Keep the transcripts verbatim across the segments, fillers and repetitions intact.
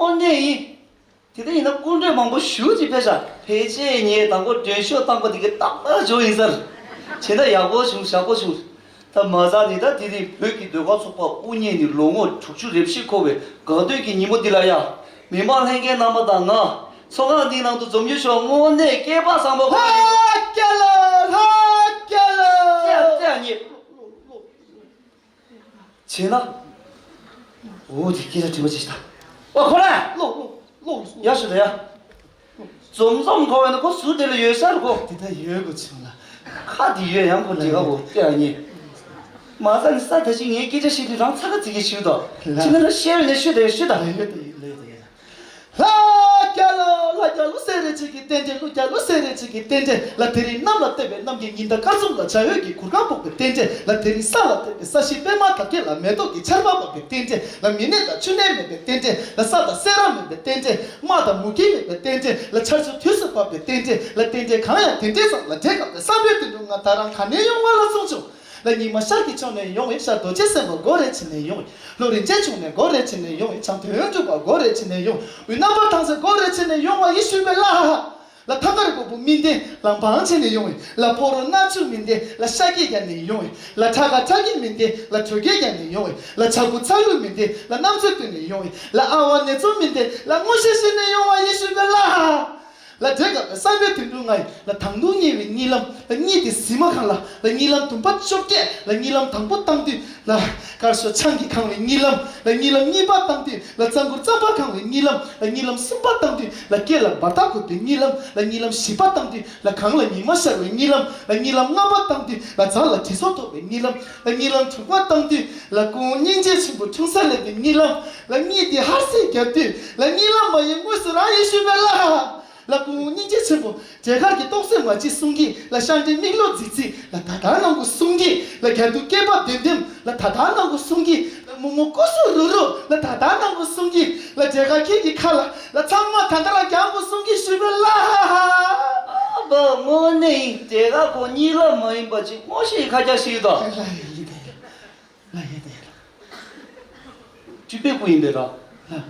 དངོས་གནས་ཡིན། དེ་འདྲ་ཡིན་ན་སྐུ་མགྲོན་མང་པོ་ཞེ་ཅིག་ཕེབས་ཤག་ཕལ་ཆེར་ངས་དང་པོ་མགྲོན་ཤོག་བཏང་པ་དེ་གི་རྟག་པར་འབྱོར་ཡིན་ས་རེད། བྱས་ན་ཡག་པོ་བྱུང་། ཡག་པོ་བྱུང་། ད་མ་རྩ་ནས་ད་དེ་རིང་བོད་ཀྱི་ཟློས་གར་ཚོགས་པ་དབུ་བརྙེས་ནས་ལོ་ངོ་དྲུག་ཅུ་རེ་བཞི་འཁོར་བའི་དགའ་སྟོན་གྱི་ཉིན་མོ་འདི་ལ་ཡ། མི་མང་ལྷན་རྒྱས་རྣམ་པ་དང་ང་། ཚོགས་ཁང་འདིའི་ནང་དུ་འཛོམས་ཡོད་ཤོག་དངོས་གནས་སྐལ་པ་བཟང་པོ་ཁོ་ན་ཡིན། ལྷ་རྒྱལ་ལོ། ལྷ་རྒྱལ་ལོ། ལྟས་ལྟས་ཉེས། བྱས་ན། འོ་དེ་སྐད་ཆ་དྲི་མ་ཅིག་ཞིག་ད། ཨོ་ཁོ་ར། ལོ་ལོ་ལོ། ཡ་ཞུ་ད་ཡ། འཛོམས་འཛོམས་ཁོ་བས་ན་ཁོ་ཟུར་དེ་ལ་ཡོད་ཤར་ཁོ། དེ་ད་ཡོད་གོ་ཆུང་ལ། ཁ་དེ་ཡོད་ཡང་ཁོ་དེ་ག་གོ་ལྟས་ཉེས། མ་ས་ནི་ས་ད་ཅིག་ངའི་སྐད་ཆ་བཤད་དུས་རང་ཚ་ཁ་ཚིག་གི་ཞུ་དོ། ལ། ཕྱི་ན་ར་ཤེར་ནས་ཤུ་ད་ཡ་ཤུ་ད། ལ་ཡོད་ད་ཡོད་ལ་ཡོད་ད་ཡོད། ལྷ་རྒྱལ་ལོ། ལྷ་རྒྱལ་ལོ་སེ་རེ་གཅིག་གི་རྟེན་འབྲེལ། ཀླུ་རྒྱལ་ལོ་སེ་རེ་གཅིག་གི་རྟེན་འབྲེལ། ལ་དེ་རིང་གནམ་ལ་བལྟས་པའི་གནམ་གྱི་ཉི་ཟླ་སྐར་གསུམ་ལ་བྱ་འོད་ཀྱི་གུར་ཁང་ཕོག་པའི་རྟེན་འབྲེལ། ལ་དེ་རིང་ས་ལ་བལྟས་པའི་ས་གཞི་པད་མ་དར་གྱི་ལ་མེ་ཏོག་གི་ཆར་པ་བབས་པའི་རྟེན་འབྲེལ། ལ་མི་ནད་དང་མཆུ་ནད་མེད་པའི་རྟེན་འབྲེལ། ལ་ས་དང་སེ་ར་མེད་པའི་རྟེན་འབྲེལ། དམག་དང་མུ་གེ་མེད་པའི་རྟེན་འབྲེལ། ལ་ཆར་ཆུ་དུས་སུ་བབས་པའི་རྟེན་འབྲེལ། ལ་རྟེན་འབྲེལ་གང་ཡང་དེ་འདྲས་ཙམ། ལ་འབྲས་དཀར་པོའི་བསམ་པའི་དོན་དུ་ང་ད་རང་ག་ནས་ཡོང་བ་ལ་གསུངས་བྱུང་། ལ་ཉི་མ་ཤར་གྱི་ཕྱོགས་ནས་ཡོང་བའི་ཤར་རྡོ་རྗེ་སེམས་དཔའ་སྒོ་རེ་ཕྱེ་ནས་ཡོང་བའི། ལྷོ་རིན་ཆེན་ཕྱོགས་ནས་སྒོ་རེ་ཕྱེ་ནས་ཡོང་བའི། བྱང་དོན་གྲུབ་པ་སྒོ་རེ་ཕྱེ་ནས་ཡོང་བའི། དབུས་རྣམ་པར་ཐང་སེ་སྒོ་རེ་ཕྱེ་ནས་ཡོང་བ་ཡིན་ཞུས་པའི་ལྷ། ལ་ཐང་དཀར་སྒོར་མོ་སྨིན་ལྡན་ལམ་བང་ཕྱེ་ནས་ཡོང་བའི། ལ་ཕོ་རོག་སྣ་ཆུ་སྨིན་ལྡན་ལ་ཤ་སྐྱེས་རྒྱབ་ནས་ཡོང་བའི། ལ་ཁྲ་ཁ་ཁྲ་སྐྱེས་སྨིན་ལྡན་ལ་དྲོད་སྐྱེས་རྒྱབ་ནས་ཡོང་བའི། ལ་བྱ་ཁུ་ཚ་ལུ་སྨིན་ལྡན་ལ་གནམ་ཚོད་བཏུལ་ནས་ཡོང་བའི། ལ་ཨ་བ་ནེ་ཙོ་སྨིན་ལྡན་ལ་སྔོ་ཤེས་ཤེས་ནས་ཡོང་བ་ཡིན་ཞུས་པའི་ལྷ། ལ་འབྲས་དཀར་པོའི་བསམ་པའི་དོན་དུ་ང་ཡི། ལ་དང་དུ་གཉེར་བའི་གཉིད་ལམ། ལ་གཉིད་དེ་ཟིན་མ་གང་ལ། ལ་གཉིད་ལམ་དུམ་པ་བཅོ་བརྒྱད། ལ་གཉིད་ལམ་དང་པོ་བཏང་དུས། ལ་དཀར་ཕྱོགས་ཆང་གིས་གང་བའི་གཉིད་ལམ། ལ་གཉིད་ལམ་གཉིས་པ་བཏང་དུས། ལ་རྩམ་གུར་རྩམ་པ་གང་བའི་གཉིད་ལམ། ལ་གཉིད་ལམ་གསུམ་པ་བཏང་དུས། ལ་སྐེ་ལ་འབར་ཐག་གོན་པའི་གཉིད་ལམ། ལ་གཉིད་ལམ་བཞི་པ་བཏང་དུས། ལ་གངས་ལ་ཉི་མ་ཤར་བའི་གཉིད་ལམ། ལ་གཉིད་ལམ་ལྔ་པ་བཏང་དུས། ལ་རྫ་ལ་དྲི་ཚོགས་ཐོགས་པའི་གཉིད་ལམ། ལ་གཉིད་ལམ་དྲུག་པ་བཏང་དུས། ལ་སྐུ་སྙིང་རྗེ་ཆེན་པོ་འཁྲུངས་ས་སླེབས་པའི་གཉིད་ལམ། ལ་གཉིད་དེ་ཧར་སེ་རྒྱབ་དུས། ལ་གཉིད་ལམ་མ་ཡིན་དངོས་སུ་རང་ཡིན་ཞུས་པའི་ལྷ། ལ་སྐུ་སྙིང་རྗེ་ཆེན་པོ། འབྲས་དཀར་གྱི་ཏོག་སེ་མ་གཅིག་གསུང་གི། ལ་ཤར་འདྲེ་མིག་ལོག་རྫིག་རྫིག། ལ་ད་ལྟ་ནང་ཁུ་གསུང་གི། ལ་རྒྱ་དུ་སྐེད་པ་ལྡེམ་ལྡེམ། ལ་ད་ལྟ་ནང་ཁུ་གསུང་གི། ལ་མོ་མོ་ཀུ་སུ་རུ་རུ། ལ་ད་ལྟ་ནང་ཁུ་གསུང་གི། ལ་འབྲས་དཀར་ཁྱེད་ཀྱི་ཁ་ལ། ལ་ཚང་མ་ད་ལྟ་རང་རྒྱང་ཁུ་གསུང་གི་ཞུས་པའི་ལྷ། ཨ་བ་དངོས་གནས་ཡིན། འབྲས་དཀར་ཁོ་གཉིད་ལམ་མ་ཡིན་པ་ཅིག་དངོས་གཞི་ཁ་རྒྱ་ཞིག་དང་། ལ་ཡེ་ཏེ་ལ། སྤྲུལ་པའི་སྐུ་ཡིན་པས་ར།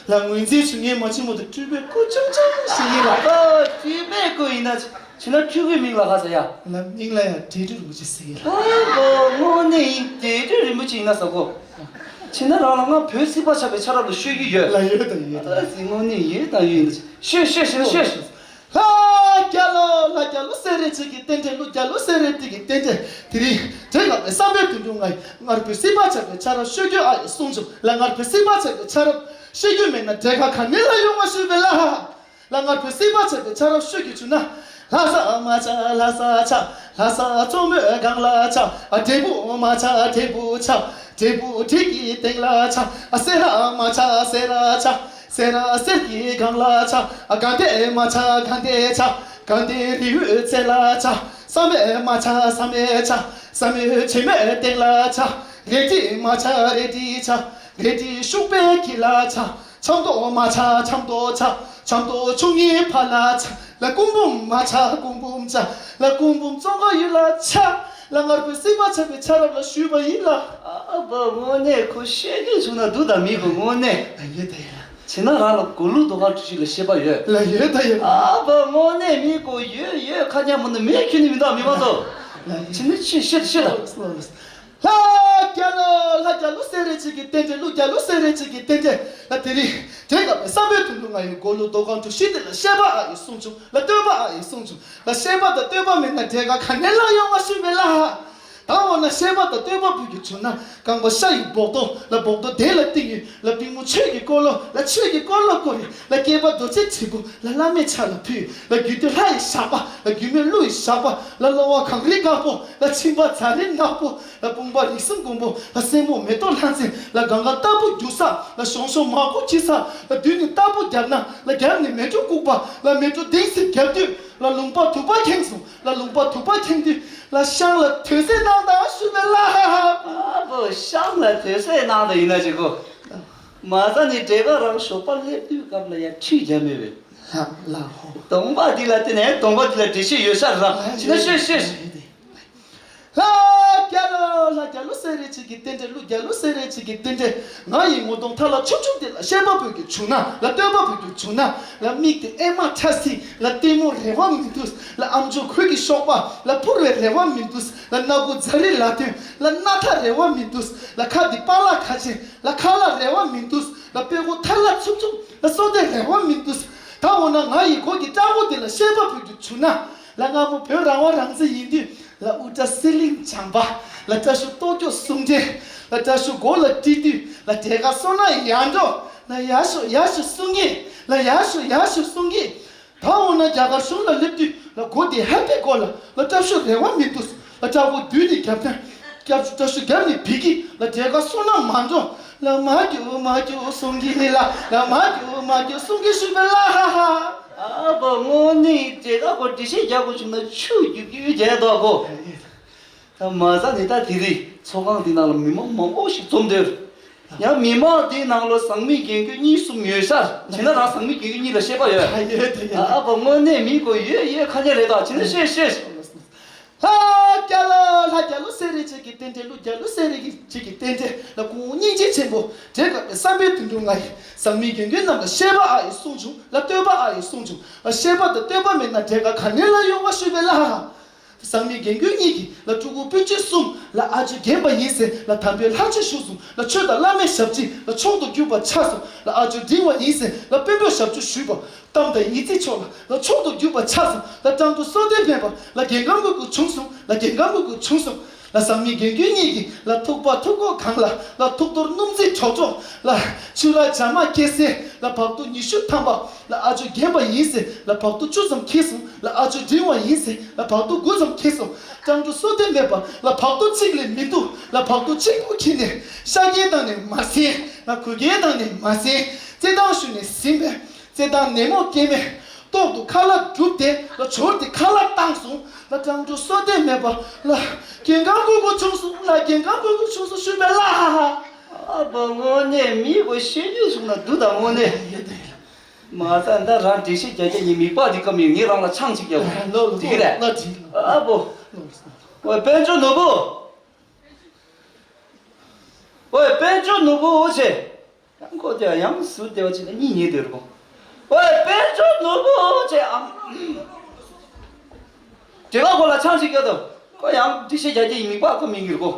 ལ་ངོས་འཛིན་བྱུང་ངས་མ་ཆེན་མོ་དང་སྤྲུལ་པའི་སྐུ་ཆུང་ཆུང་ཞིག་ཡིན་ལ། ཨ་སྤྲུལ་པའི་སྐུ་ཡིན་ན་ཆེ་ན་སྤྲུལ་སྐུའི་མིང་ལ་ཧ་ས་ཡ། ལ་མིང་ལ་ཡ་འབྲས་སྤྲུལ་རིན་པོ་ཆེ་ཟེར་གི་ལ། ཨོ་ཧོ་དངོས་གནས་ཡིན། འབྲས་སྤྲུལ་རིན་པོ་ཆེ་ཡིན་ན་ཟེར་གོ། ཆེ་ན་རང་ལ་ང་བོད་སྲིད་པ་ཆགས་པའི་ཆ་རབས་ལ་ཤོད་ཀྱི་ཡོད། ལ་ཡོད་དང་ཡོད་དང་། ཨ་སི་དངོས་གནས་ཡོད་དང་ཡོད་ཡིན་ན་ཤོད་ཤོད་ཤོད་ཤོད། ལྷ་རྒྱལ་ལོ། ལྷ་རྒྱལ་ལོ་སེ་རེ་གཅིག་གི་རྟེན་འབྲེལ། ཀླུ་རྒྱལ་ལོ་སེ་རེ་གཅིག་གི་རྟེན་འབྲེལ། དེ་རིང་འབྲས་དཀར་པོའི་བསམ་པའི་དོན་དུ་ང་ཡི། སྔར་བོད་སྲིད་པ་ཆགས་པའི་ཆ་རབས་ཤོད་རྒྱུ་ཨ་ཡེ་གསུང་བྱུང་། ལ་སྔར་བོད་སྲིད་པ་ཆགས་པའི་ཆ་རབས་ཤོད་རྒྱུ་མེད་ན་འབྲས་དཀར་ག་ནས་ལ་ཡོང་བ་ཞུས་པའི་ལྷ། ལ་སྔར་བོད་སྲིད་པ་ཆགས་པའི་ཆ་རབས་ཤོད་རྒྱུ་བྱུང་ན། ལྷ་ས་མ་ཆགས་ལྷ་ས་ཆགས། ལྷ་ས་མཚོ་མོའི་སྒང་ལ་ཆགས། ཨ་འབྲས་སྤུངས་མ་ཆགས་འབྲས་སྤུངས་ཆགས། འབྲས་སྤུངས་གྲི་གི་སྟེང་ལ་ཆགས། ཨ་སེ་ར་མ་ཆགས་སེ་ར་ཆགས། སེ་ར་གསེར་གྱི་སྒང་ལ་ཆགས། ཨ་དགའ་ལྡན་མ་ཆགས་དགའ་ལྡན་ཆགས། དགའ་ལྡན་རི་བོའི་རྩེ་ལ་ཆགས། བསམ་ཡས་མ་ཆགས་བསམ་ཡས་ཆགས། བསམ་ཡས་བྱེ་མའི་སྟེང་ལ་ཆགས། རལ་གྲི་མ་ཆགས་རལ་གྲི་ཆགས། རལ་གྲི་ཤུག་པའི་དཀྱིལ་ལ་ཆགས། ཆབ་མདོ་མ་ཆགས་ཆབ་མདོ་ཆགས། ཆབ་མདོ་ཆུ་གཉིས་ཕར་ལ་ཆགས། ལ་སྐུ་འབུམ་མ་ཆགས་སྐུ་འབུམ་ཆགས། ལ་སྐུ་འབུམ་ཙོང་ཁ་ཡུལ་ལ་ཆགས། ལ་སྔར་བོད་སྲིད་པ་ཆགས་པའི་ཆ་རབས་ལ་ཞུས་པ་ཡིན་ལ། ཨ་བ་དངོས་གནས་ཁོ་ཤེས་ཀྱི་བྱུང་ན་འདུག་ད་མི་གོ་དངོས་གནས། ལ་ཡོད་ད་ཡོད་ལ། བྱས་ན་རང་ལ་མགོ་ལུག་རྡོ་ཁང་གྲུ་བཞི་ལ་ཤེས་པ་ཡོད། ལ་ཡོད་ད་ཡོད། ཨ་བ་དངོས་གནས་མི་གོ་ཡོད་ཡོད་ཁ་ཉག་མོ་ནི་མེད་ཁྱོད་ནི་མི་འདུག་མི་མ་ཚོ། ལ་ཡོད། བྱས་ན་ཤེས་ཤེས་ཤེས་ད། ལྷ་རྒྱལ་ལོ། ལྷ་རྒྱལ་ལོ་སེ་རེ་གཅིག་གི་རྟེན་འབྲེལ། ཀླུ་རྒྱལ་ལོ་སེ་རེ་གཅིག་གི་རྟེན་འབྲེལ། ལ་དེ་རིང་འབྲས་དཀར་པོའི་བསམ་པའི་དོན་དུ་ང་ཡི་མགོ་ལུག་རྡོ་ཁང་གྲུ་བཞི་དེ་ལ་བཤད་པ་ཨ་ཡེ་གསུང་བྱུང་། ལ་བསྟོད་པ་ཨ་ཡེ་གསུང་བྱུང་། ལ་བཤད་པ་དང་བསྟོད་པ་མེད་ན་འབྲས་དཀར་ག་ནས་ལ་ཡོང་བ་ཞུས་པའི་ལྷ། ད་འོ་ན་བཤད་པ་དང་བསྟོད་པ་ཕུལ་རྒྱུ་བྱུང་ན། རྐང་པ་ཤ་ཡི་སྦོག་ཏོ། ལ་སྦོག་ཏོ་དེ་ལ་བཏིང་ཡོད། ལ་པུས་མོ་ཆོས་ཀྱི་འཁོར་ལོ། ལ་ཆོས་ཀྱི་འཁོར་ལོ་བསྐོར་ཡོད། ལ་སྐེད་པ་རྡོ་རྗེ་དྲིལ་བུ། ལ་བླ་མའི་ཕྱག་ལ་ཕུལ་ཡོད། ལ་རྒྱུད་སྟོད་ལྷ་ཡི་ཞགས་པ། ལ་རྒྱུད་སྨད་ཀླུ་ཡི་ཞགས་པ། ལ་གློ་བ་གངས་རི་དཀར་པོ། ལ་མཆིན་པ་བྱ་རི་ནག་པོ། ལ་དཔུང་པ་རིགས་གསུམ་མགོན་པོ། ལ་སེན་མོ་མེ་ཏོག་ལྷ་མཛེས། ལ་གངྒཱ་ལྟ་བུ་རྒྱུག་ས། ལ་གཞོང་གཞོང་མ་ཁུ་འཁྱིལ་ས། ལ་མདུན་ནས་རྟ་ཕོ་བརྒྱབ་ན། ལ་རྒྱབ་ནས་མལ་གྲོ་བཀུག་པ། ལ་མལ་གྲོ་ལྡིང་སེ་བརྒྱབ་དུས། ལ་ལུང་པ་དུ་པ་ཁེངས་སོང་། ལ་ལུང་པ་དུ་པ་ཁེངས་དུས། ལ་ཤང་ལ་དོད་ཟེར་གནང་དང་ཞུས་པའི་ལྷ། ཨ་བོ་ཤང་ལ་དོད་ཟེར་གནང་དང་ཡིན་ན་ཅིག་གོ། མ་རྩ་ནས་འབྲས་དཀར་རང་ཞོགས་པ་སླེབས་དུས་སྐབས་ལ་ཡ་ཁྲུས་བརྒྱབ་མེད་པས། ལ་ལ་ཧོ། གདོང་པ་འདི་ལ་བལྟས་ནས་གདོང་པ་འདི་ལ་འགྲེལ་བཤད་ཡོད་ཤག་ར། ལ་ཅི་ན་ཤོད་ཤོད། ལ་ཡོད་དེ། ལྷ་རྒྱལ་ལོ། ལྷ་རྒྱལ་ལོ་སེ་རེ་གཅིག་གི་རྟེན་འབྲེལ། ཀླུ་རྒྱལ་ལོ་སེ་རེ་གཅིག་གི་རྟེན་འབྲེལ། ང་ཡི་ངོ་གདོང་ཐ་ལ་ཆུབ་ཆུབ་དེ་ལ། བཤད་པ་བོད་ཀྱི་བྱུང་ན་ལ། སྟོན་པ་བོད་ཀྱི་བྱུང་ན་ལ། མིག་དེ་ཨེ་མ་ཁྲ་སི་ལ། ལྟད་མོ་རེ་བ་མི་འདུག་ལ། ཨམ་ཅོག་གོས་ཀྱི་གཤོག་པ་ལ། འཕུར་བའི་རེ་བ་མི་འདུག་ལ། སྣ་སྒོ་རྫ་རི་ལ་ཐོན་ལ། སྣ་ཐག་རེ་བ་མི་འདུག་ལ། ཁ་འདི་པཱ་ལགས་ཁ་ཆེ་ལ། ཁ་ལག་རེ་བ་མི་འདུག་ལ། དཔེ་ཁོ་ཐ་ལ་ཚུབ་ཚུབ་ལ། སོ་ཏེ་རེ་བ་མི་འདུག་ད་འོ་ན་ང་ཡི་མགོ་གི་སྐྲ་བོ་དེ་ལ། བཤད་པ་བོད་ཀྱི་བྱུང་ན་ལ། སྔ་མོ་བོད་རང་དབང་རང་བཙན་ཡིན་དུས་ལ། དབུ་སྐྲ་སི་ལིང་བྱང་པ་ལ། སྐྲ་ཤུ་ཏོག་ཅོག་གསུང་འདྲེ་ལ། སྐྲ་ཤུ་མགོ་ལ་དཀྲིས་དུས་ལ། དེ་ག་སོ་ན་ཡར་འགྲོ་ལ། ཡར་ཤོག་ཡར་ཤོག་གསུང་གི་ལ། ཡར་ཤོག་ཡར་ཤོག་གསུང་གི་ད་འོ་ན་རྒྱ་གར་གཞུང་ལ་སླེབས་དུས་ལ། མགོ་དེ་ཧེ་པེ་གོ་ལ་ལ། སྐྲ་ཤུ་རེ་བ་མི་འདུག་ལ། སྐྲ་མགོ་བསྡུས་ཏེ་རྒྱབ་ཐོན་རྒྱབ་སྐྲ་ཤུ་རྒྱབ་ནས་བི་གི་ལ། དེ་ག་སོ་ན་མར་འགྲོ་ལ། མ་རྒྱུ་མ་རྒྱུ་གསུང་གི་ལ། ལ་མ་རྒྱུ་མ་རྒྱུ་གསུང་གི་ཞུས་པའི་ལ། ཧ་ཧ། ཨ་ཕ་དངོས་གནས་དེ་ག་གོ་འགྲེལ་བཤད་རྒྱག་དགོས་བྱུང་ན་ཆུ་རྒྱུག་རྒྱུག་བྱས་འདུག་གོ། ད་མ་ཟ་ནི་ད་དེ་རིང་ཚོགས་ཁང་འདི་ནང་ལ་མི་མང་མང་པོ་ཞིག་འཛོམས་འདུག་ཡང་མི་མང་འདི་ནང་ལ་ཟང་མིག་རྒན་རྒོན་གཉིས་གསུམ་ཡོད་ས་རེད། བྱས་ན་རང་ཟང་མིག་རྒན་རྒོན་གཉིས་ལ་ཤེས་པ་ཡོད། ཡོད་དེ་ཡོད། ཨ་ཕ་དངོས་གནས་མི་དགོས་ཡོད་ཡོད་ཁ་ཉེ་རེད་ད། བྱས་ན་ཤེས་ཤེས། ལྷ་རྒྱལ་ལོ། ལྷ་རྒྱལ་ལོ་སེ་རེ་གཅིག་གི་རྟེན་འབྲེལ། ཀླུ་རྒྱལ་ལོ་སེ་རེ་གཅིག་གི་རྟེན་འབྲེལ་ལ། སྐུ་ངོ་སྙིང་རྗེ་ཆེན་པོ་འདྲེ་དཀར་པོའི་བསམ་པའི་དོན་འགྲུབ། ང་ཡི་ཟང་མིག་རྒན་རྒོན་རྣམས་ལ། བཤད་པ་ཨ་ཡི་གསུང་བྱུང་ལ། སྟོན་པ་ཨ་ཡི་གསུང་བྱུང་ལ། བཤད་པ་དང་སྟོན་པ་མེད་ན་འདྲེ་དཀར་ག་ནས་ལ་ཡོང་བ་ཞུས་པའི་ལ། ཟང་མིག་རྒན་རྒོན་གཉིས་ཀྱིས་ལ། སྤྲུལ་སྐུ་སྤུན་མཆེད་གསུམ་ལ། ཨ་ཇོ་རྒན་པ་ཡིན་ཟེར་ལ། དམ་པའི་ལྷ་ཆོས་ཞུས་སོང་ལ། ཆོས་དང་བླ་མའི་ཞབས་ཕྱི་ལ། མཆོག་ཏུ་གྱུར་པ་ཆགས་སོང་ལ། ཨ་ཇོ་འབྲིང་བ་ཡིན་ཟེར་ལ། དཔོན་པོའི་ཞབས་ཕྱི་ཞུས་པ། གཏམ་དང་ཡིད་ཆེས་ཆོག་ལ། ལ་མཆོག་ཏུ་གྱུར་པ་ཆགས་སོང་ལ། སྤྲང་ཕྲུག་སོ་ལྡན་མེད་པ་ལ། རྒྱལ་ཁམས་ཀུན་ཀུན་བྱུང་སོང་ལ། རྒྱལ་ཁམས་ཀུན་ཀུན་བྱུང་སོང་ལ། ཟང་མིག་རྒན་རྒོན་གཉིས་ཀྱིས་ལ། ཐུག་པ་ཐུག་ཀོ་གང་ལ་ལ། ཐུག་ཐོར་སྣུམ་རྩི་གྲོག་གྲོག་ལ། ཆུ་ར་བྱ་མ་སྐྱེ་སའི་ལ། བག་ཏུ་ཉི་ཤུ་ཐམ་པ་ལ། ཨ་ཇོ་རྒན་པ་ཡིན་ཟེར་ལ། བག་ཏུ་བཅུ་ཙམ་ཁེལ་སོང་ལ། ཨ་ཇོ་འབྲིང་བ་ཡིན་ཟེར་ལ། བག་ཏུ་དགུ་ཙམ་ཁེལ་སོང་། སྤྲང་ཕྲུག་སོ་ལྡན་མེད་པ་ལ། བག་ཏུ་གཅིག་ལས་མི་འདུག་ལ། བག་ཏུ་གཅིག་པུ་ཁྱེར་ནས་ཤ་རྒྱན་བཏང་ནས་མ་ཟིན་ལ། གོས་རྒྱན་བཏང་ནས་མ་ཟིན། བརྩེ་དང་ཞུ་ནས་ཟིན་པས། བརྩེ་དང་ནད་མུག་སྐྱེས་མས། ལྟོགས་འདུག་ཁ་ལག་བསྒྲུབས་ཏེ་ལ། ཞོར་དེ་ཁ་ལག་བཏང་སོང་ལ། སྤྲང་ཕྲུག་སོ་ལྡན་མེད་པ་ལ། རྒྱལ་ཁམས་ཀུན་ཀུན་བྱུང་སོང་ལ། རྒྱལ་ཁམས་ཀུན་ཀུན་བྱུང་སོང་ཞུས་པའི་ལ། ཨ་ཕ་དངོས་གནས་མི་དགོས་ཤེས་རྒྱུ་བྱུང་ན་འདུག་ད་དངོས་གནས། མ་ཚད་ད་རང་འགྲེལ་བཤད་རྒྱག་རྒྱག་ཡིན། མིག་པག་འདི་ཀ་མིན། ངས་རང་ལ་ཆང་ཅིག་རྒྱག་དགོས། ལོ་ལོ་འགྲིག་གི་རེད། ལོ་འགྲིག་ལོ། ཨ་ཕོ། ལོ་ལོ། ཝེ་དཔལ་འབྱོར་ནོར་བུ། ཝེ་དཔལ་འབྱོར་ནོར་བུ་འོ་ཆེ། ཡང་ཁོ་དེ་ཡང་ཟུར་དེ་བ་ཅིག་ལ་གཉིད་ཉལ་དེ་རུ། ཝེ་དཔལ་འབྱོར་ནོར་བུ་འོ་ཆེ་ཨང་། དེ་བ་ཁོ་ལ་ཆང་ཅིག་རྒྱག་དོ། ཁོ་ཡང་འགྲེལ་བཤད་རྒྱག་རྒྱག་ཡིན། མིག་པག་ཁོ་མིན་གྱི་རུ་གོ།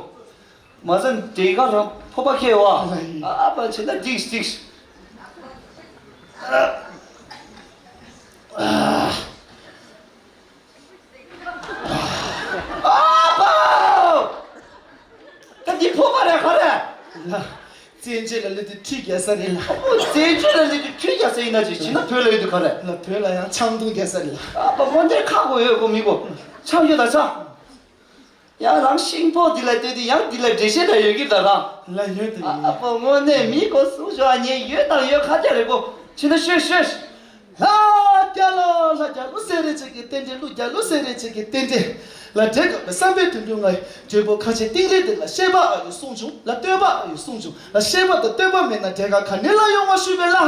མ་ཟད་དེ་ག་རང་ཕོ་པ་ཁེ་བ། ཨ་པ་ཆེ་ན་འགྲིག་འགྲིག་ཨ་པ། ད་འདི་ཕོ་པ་རེད་ག་རེད། ལ། བཙན་བྱོལ་ལ་སླེབས་དུས་ཁྲུས་རྒྱག་ས་རེད་ལ། ཨ་པོ་བཙན་བྱོལ་ལ་སླེབས་དུས་ཁྲུས་རྒྱག་ས་ཡིན་ན་ཅི་བྱས་ན་བོད་ལ་ཡོད་དུས་ག་རེད། ལ་བོད་ལ་ཡང་ཆང་འཐུང་རྒྱག་ས་རེད་ལ། ཨ་པ་དངོས་གནས་ཁག་པོ་ཡོད་གོ་མི་གོ། ཆང་ཡོད་ད་ཆང་། ཡང་རང་ཤིང་ཕོ་འདི་ལ་བལྟས་ཏེ་ཡང་འདི་ལ་འགྲེལ་བཤད་འདྲ་ཡོད་ཀྱི་ད་རང་། ལ་ཡོད་དེ། ཨ་ཕོ་དངོས་གནས་མི་གོ་སུ་ཞོ་ཨ་ཉེ་ཡོད་དང་ཡོད་ཁ་རྒྱ་རེད་གོ། ཕྱི་ན་ཤོད་ཤོད། ལྷ་རྒྱལ་ལོ། ལྷ་རྒྱལ་ལོ་སེ་རེ་གཅིག་གི་རྟེན་འབྲེལ། ཀླུ་རྒྱལ་ལོ་སེ་རེ་གཅིག་གི་རྟེན་འབྲེལ། ལ་འདྲེ་དཀར་པོའི་བསམ་པའི་དོན་འགྲུབ་ང་ཡི་བགྲེས་པོ་ཁ་ཆེ་སྟེང་རེ་འདི་ལ། བཤད་པ་ཨ་ཡོད་གསུང་བྱུང་ལ། སྟོན་པ་ཨ་ཡོད་གསུང་བྱུང་ལ། བཤད་པ་དང་སྟོན་པ་མེད་ན་འདྲེ་དཀར་ག་ནས་ལ་ཡོང་བ་ཞུས་པའི་ལྷ།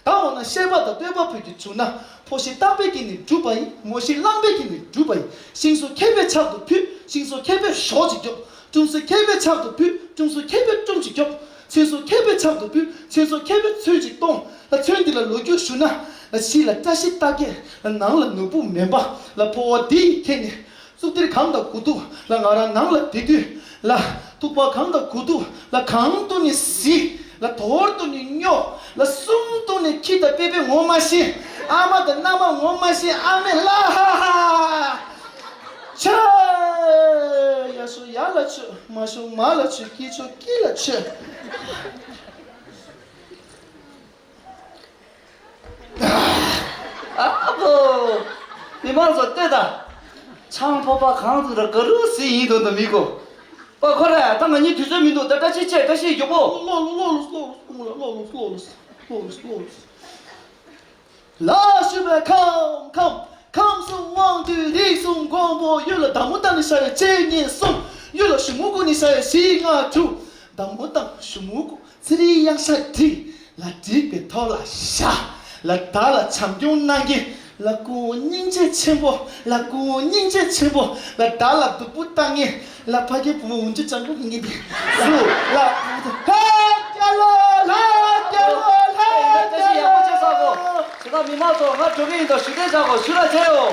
ད་འོ་ན་བཤད་པ་དང་སྟོན་པ་བོད་ཀྱི་བྱུང་ན། ཕོ་ཤེས་རྟག་པའི་གི་ནི་སྒྲུབ་པ་ཡིན། མོ་ཤེས་བླངས་པའི་གི་ནི་སྒྲུབ་པ་ཡིན། ཤིང་བཟོ་མཁས་པའི་ཕྱག་ཏུ་ཕུལ། ཤིང་བཟོ་མཁས་པའི་ཞོག་ཅིག་རྒྱོབ། ཀྲུང་བཟོ་མཁས་པའི་ཕྱག་ཏུ་ཕུལ། ཀྲུང་བཟོ་མཁས་པའི་ཀྲུང་ཅིག་རྒྱོབ། ཚོན་བཟོ་མཁས་པའི་ཕྱག་ཏུ་ཕུལ། ཚོན་བཟོ་མཁས་པའི་ཚོན་ཅིག་གཏོང་། ལ་ཚོན་འདི་ལ་ལོ་རྒྱུས་ཞུ་ན། ལ་ཕྱི་ལ་བཀྲ་ཤིས་རྟགས་བརྒྱད། ལ་ནང་ལ་ནོར་བུ་མེ་འབར། ལ་ཕོ་བ་འདི་ཡིས་ཁྱེར་ནས། གཙུག་ཏེར་གང་དང་དགུ་ཐུག་ལ། ང་རང་ནང་ལ་བསྡད་དུས་ལ། ཐུག་པ་གང་དང་དགུ་ཐུག་ལ། གང་དུ་ནི་གཟི་ལ། དོར་དུ་ནི་སྨྱོ་ལ། གསུམ་དུ་ནི་ཁྱི་དང་པེ་པེ་ངོ་མ་ཤེས། ཨ་མ་དང་མནའ་མ་ངོ་མ་ཤེས། ཨ་མའི་ལ་ཧ་ཧ། ཆ། ཡར་ཤོག་ཡར་ལ་ཆོད། མར་ཤོག་མར་ལ་ཆོད། དཀྱིལ་ཆོག་དཀྱིལ་ལ་ཆོད། ཨ་ཕོ། མི་མང་ཚོ་ལྟོས་དང་། ཆང་ཕོར་པ་གང་དུ་ར་ག་རུ་ཟི་ཡིན་དོན་དུ་མི་གོ། པ་ཁོ་ར་ད་ང་གཉིས་དུས་ཚོད་མི་འདུག་ད་བཀྲ་ཤིས་ཆེ། བཀྲ་ཤིས་མགྱོགས་པོ། ལོ་ལོ་ལོ་ལོ་ལོ་ལོ་ལོ་ལོ་ལོ་ལོ། ལ་ཞུ་བའི་ཁམས་ཁམས་ཁམས་གསུམ་དབང་སྡུད་རིགས་གསུམ་མགོན་པོ། གཡུ་ལ་མདའ་མོ་བཏང་ནས་ཤ་ཡ་གཅིག་གཉིས་གསུམ། གཡུ་ལ་ཞུ་མུ་ཀུ་ནས་ཤ་ཡ་བཞི་ལྔ་དྲུག། མདའ་མོ་བཏང་ཞུ་མུ་ཀུ་ཚེ་རིང་གཡང་ཤ་བསྒྲིགས། ལ་བསྒྲིགས་པའི་ཐོག་ལ་བཞག། ལ་བདག་ལ་བྱམས་སྐྱོང་གནང་མཁན། ལ་སྐུ་ངོ་སྙིང་རྗེ་ཆེན་པོ། ལ་སྐུ་ངོ་སྙིང་རྗེ་ཆེན་པོ། ལ་བདག་ལ་སྡུག་པོ་བཏང་ངེས། ལ་ཕ་གི་བུ་མོ་འུན་ཆུ་ཅང་པོ་གི་ངེས་ཏེ། སུ་ལ་ཧ་རྒྱལ་ལོ། ལ་རྒྱལ་ལོ། ལ་རྒྱལ་ལོ། ཞེ་དྲག་མི་མང་ཚོ་ང་འགྲོ་གི་ཡིན་དོ། ཞུ་གཏན་བཞག་གོ། ཞུ་ར་བྱེད་ཡོ།